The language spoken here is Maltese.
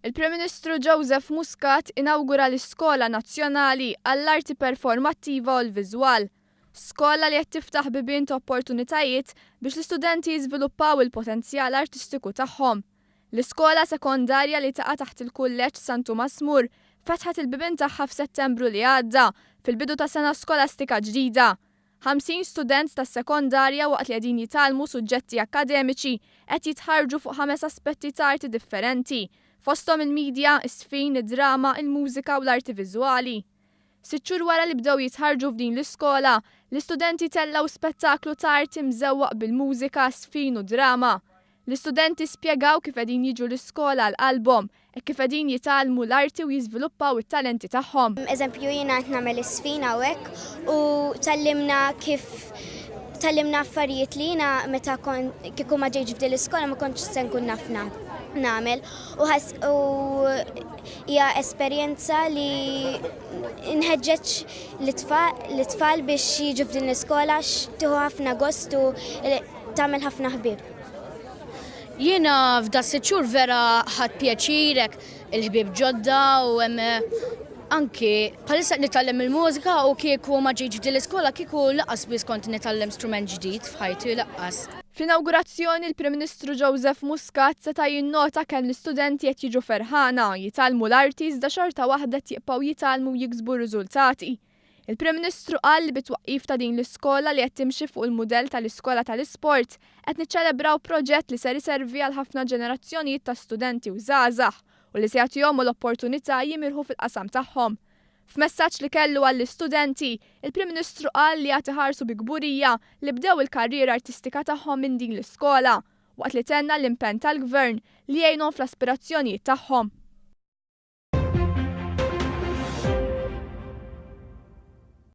Il-Prim Ministru Joseph Muscat inawgura l-Iskola Nazzjonali għall-Arti Performattiva u l-Viżwal. Skola li qed tiftaħ bibien ta' opportunitajiet biex l-istudenti jiżviluppaw il-potenzjal artistiku tagħhom. L-iskola sekondarja li taqa' taħt il-Kulleġġ San Tumas More fetħet il-bibien tagħha f'Settembru li għadda, fil-bidu ta' sena skolastika ġdida. 50 student tas-sekondarja waqt li qegħdin jitgħallmu suġġetti akkademiċi qed jitħarrġu fuq ħames aspetti ta' arti differenti, fosthom il-media, iż-żfin, id-drama, il-mużika u l-arti viżwali. Sitt xhur wara li bdew jitħarrġu f'din l-iskola, l-istudenti tellgħu spettaklu ta' arti mżewwaq bil-mużika, żfin u drama. L-istudenti spjegaw kif qegħdin jiġu l-iskola għal qalbhom, hekk kif qegħdin jitgħallmu l-arti u jiżviluppaw it-talenti tagħhom. Eżempju jiena qed nagħmel iż-żfin hawnhekk u tgħallimna kif tgħallimna affarijiet li jiena meta kont kieku ma ġejtx f'din l-iskola ma kontx se nkun naf nagħmel u u hija esperjenza li nħeġġeġ lit-tfal biex jiġu f'din l-iskola għax tieħu ħafna gost u tagħmel ħafna ħbieb. Jiena f'da sitt xhur vera ħadt pjaċir hekk il-ħbieb ġodda u hemm anki bħalissa qed nitgħallem il-mużika u kieku ma ġejtx f'din l-iskola kieku lanqas biss kont nitgħallem strument ġdid f'ħajti lanqas. Fl-inawgurazzjoni l-Prim Ministru Joseph Muscat seta' jinnota kemm l-istudenti qed jiġu ferħana jitgħallmu l-arti iżda xorta waħda qed jibqgħu jitgħallmu u jiksbu r-riżultati. Il-Prim Ministru qal li bit-twaqqif ta' din l-iskola li qed timxi fuq il-mudell tal-iskola tal-isport qed niċċelebraw proġett li ser iservi għal ħafna ġenerazzjonijiet ta' studenti u żgħażagħ u li se jagħtihom l-opportunità jimirħu fil-qasam tagħhom. F'messaġġ li kellu għall-istudenti, il-Prim Ministru qal li għad iħarsu bi kburija li bdew il-karriera artistika tagħhom minn din l-iskola, waqt li tenna l-impenn tal-Gvern li jgħinhom fl-aspirazzjonijiet tagħhom.